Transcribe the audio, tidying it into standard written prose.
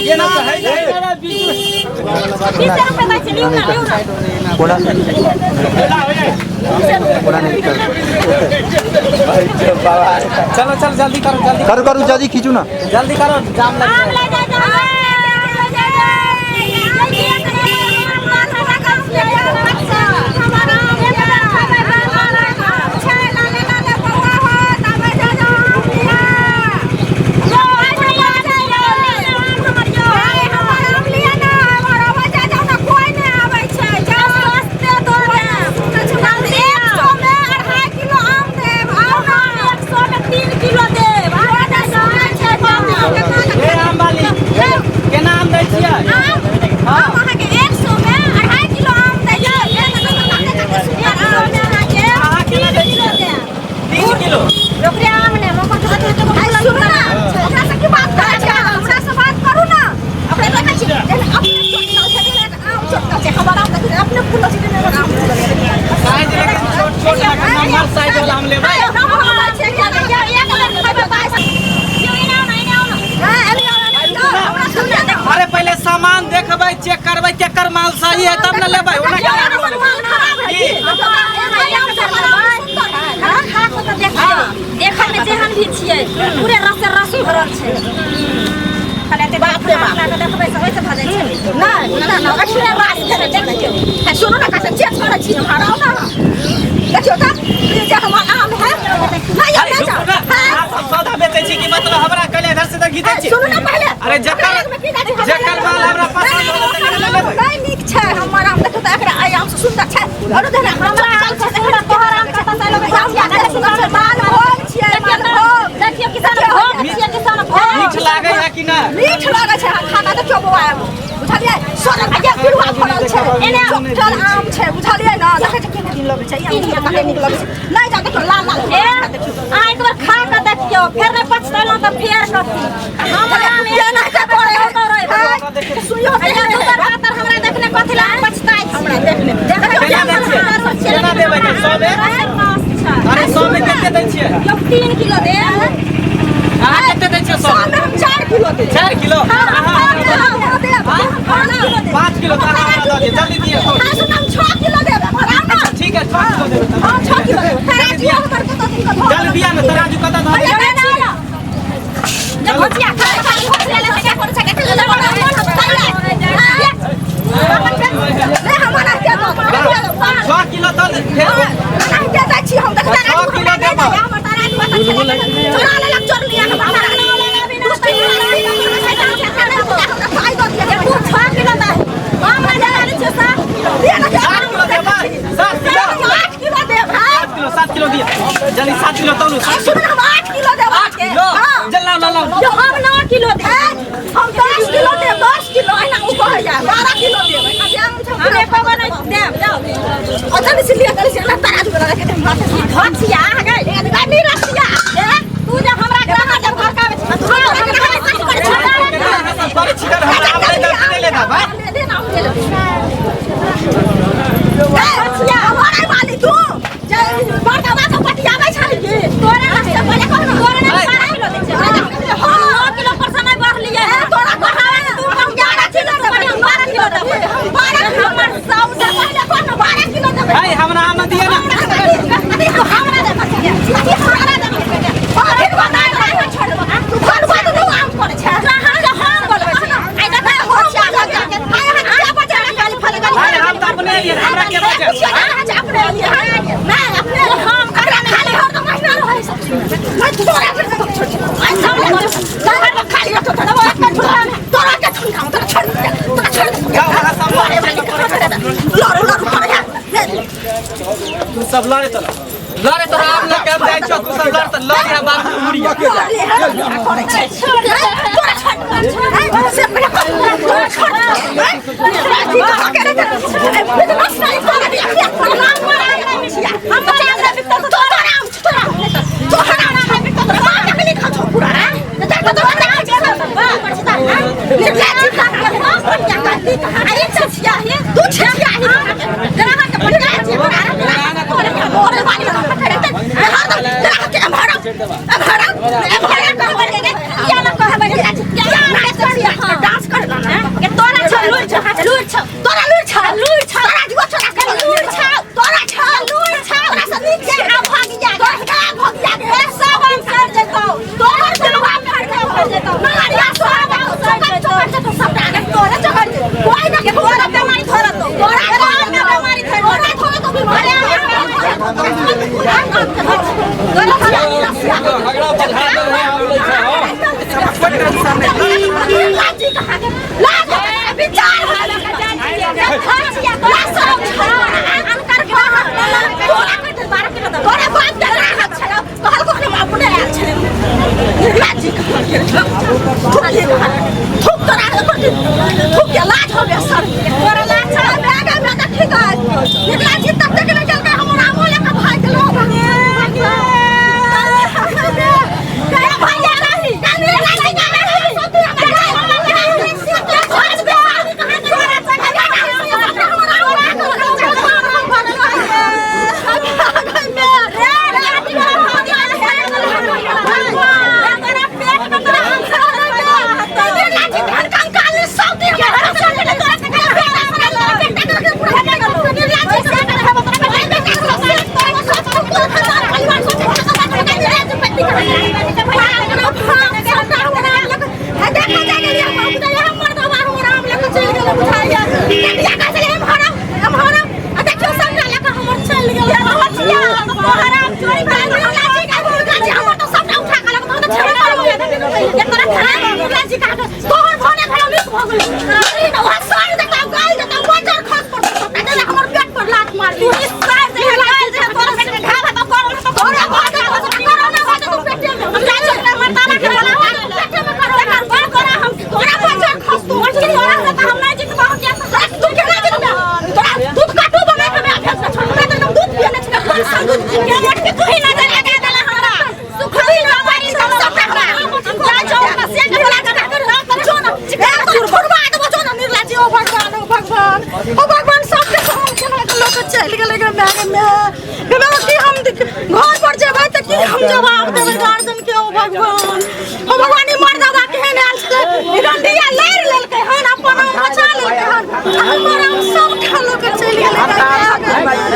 केना तऽ है नहि। 20 रुपए दै छै, लिउ ना, लिउ ना। कोना कोना नहीं कर। चलो चल, जल्दी करो, जल्दी। करू करू, जल्दी खींचू ना। जल्दी करो, जाम लग आम ले जा जा, आम ले जा जा। ए आम वाली, केना आम दै छियै? हम अहाँके 100 मे 2.5 किलो आम दै छियै। अहाँ केना दै छियै? 3 किलो। ओकरे आम ने ओकर सुनू ना, ओकरा से की बात करै छै? हमरा से बात करू ना। अपने देखै छी जेहन अपने चोटकल छै, तेहन आम चोटकल छै। हमर आम देखै, अपने फूलल छै, तेहन आम फूलल छै। साइज लेकिन छोट छोट, नम्बर साइज वाला आम लेबै। अरे पहिले सामान देखबै, चेक करबै, केकर माल सही है तब ने लेबै। ओना केना लेबै? देखै मे जेहन भी छियै, पूरे रस रस भरल छै। खाली एते बाप रे बाप देखबै से ओइसे भऽ जाइ छै। नहि नहि नहि, पूरे रस छै, देखियौ। सुनू ने, कैसे चेक करै छी हम, हराउ ना। देखियौ तऽ ई जे हमर आम है नहि अरे नहि रुकू जाउ। ना, अहाँ सब सौदा बेचै छी कि मतलब हमरा कहले इधर से इधर घीचै छी? सुनू ने पहिले। अरे जकर जकर माल हमरा पसंद होत तकर ले लेबै। नहि नीक छै हमर आम, देखियौ तऽ एकरा एहि आम से सुन्दर छै। आरो देखियौ, हमरा आम से सुन्दर तोहर आम कतऽ से लगै छै? आम कते सुन्दर छै, मालभोग छियै, मालभोग। देखियौ, किसान भोग छियै, किसान भोग। मीठ लागै है कि नहि? मीठ लगै छै खाना। देखियौ बौआ, एगो बुझलियै सोना के पिरुआ फड़ल छै, चोकटल आम छै, बुझलियै ने? देखै छै केहन लगै छै ई आम, कते नीक लगै छै। नहि जा, देखियौ लाल लाल। ए, अहाँ एक बार खा कऽ देखियौ, फेर नहि पछतेलहुँ तऽ फेर कथी हमर आम केना के पड़े है, सुइयो दोसर पातर हमरा देखने कथी लए पछताइ छी? हमरा देखने केना दै छियै? केना देबै तऽ 100 मे? अरे 100 मे कते दै छियै? यौ, 3 किलो देब। अहाँ कते दै छियै 100 100 मे? मे हम 4 किलो देब। 4 किलो? अहाँ हम देब, 5 किलो देब। 5 किलो तऽ अहाँ हमरा दऽ दिअ, जल्दी दिअ। हाँ, सुन, हम 6 किलो देब, हमरा ना। ठीक है, 6 किलो देबै तब। हाँ, 6 किलो देब। तराजू हमर कतऽ दिन कऽ धऽ। जल्दी दिअ ने, तराजू कतऽ धऽ दिअ? भुजिया खा खा, भुजिया ले सके कोन सके ले बड़ा मोन ले हमरा के दऽ। 6 किलो तऽ फेर फेर दै छी हम। देख, 6 किलो देबै। हमर तराजू चोरा लेलक, चोर लिया हमरा। 6 किलो दही हम नहि जानै छियै, 7 किलो। 7 किलो देबै, 7 किलो। 8 किलो देब भाइ। 7 किलो, 7 किलो दिअ जल्दी, 7 किलो तौलू, 7 सुन, हम 8 किलो देब। 8 किलो, जल्दी लाउ, लाउ, लाउ। यौ, हम 9 किलो देब। हम 10 किलो देब, 10 किलो। एना ओ कहैया 12 किलो देब, एना जे आम छै। हम एको गो नहि देब, जाउ। अच्छा, जल्दी से लिअ, जल्दी से। एना तराजू वाला रखे दे माथे से। धचिया गई गाड़ी रसिया। तू जे हमरा ग्राहक के भड़काबै छी, तू हमरा ग्राहक के कथी करै छी? अहाँ सब करै छी तऽ हमरा आम नहि दऽ, नहि लेबै भाइ। ले ना, ले ले। ए, हमारे वाली तू जे बड़का बात पटियाबै छली की तोरे रास्ते पहिले कहू ने, तोरे नहि 12 किलो दै छियै। हम 9 किलो पर से नहि बढ़लियै। तोरा बढ़ावे तू हम 11 किलो देबै, हम 12 किलो देबै। हम 12 किलो, हमर सबसे पहिले कह ने, 12 किलो देबै। भाइ, हमरा आम दिअ ने। अभी हमरा दे, अभी हमरा दे। फिर बता, तू घर बात तू आम करै छै। हम बोलबै छी। आइ देखै हो छिया लग आइ अहाँ के बच्चा गाली फल गाली। भाइ, हम तऽ अपने एलियै, हमरा के बचे? अपने एलियै, नहि अपने हम ककरा खाली हरदम महीना रहै सब। मैं तोरा फिर से छोड़, आई सब खाली रखो तोरा के ठुनका, तोरा छोड़ दे, तोरा छोड़ दे। जाउ अहाँ सब। लड़े वाली के छोड़ दे, लड़ू लड़ू करे। तू सब लड़े तो लड़े, तोरा आम लऽ के हम जाइ छियौ, तू सब लड़ तऽ लड़ या बाप मुड़िया। तोरा छोड़, से तोरा छोड़। डांस कर। झगड़ा बढ़ा दे है आम लै छै हो। सब खा लोग चलि गेलै।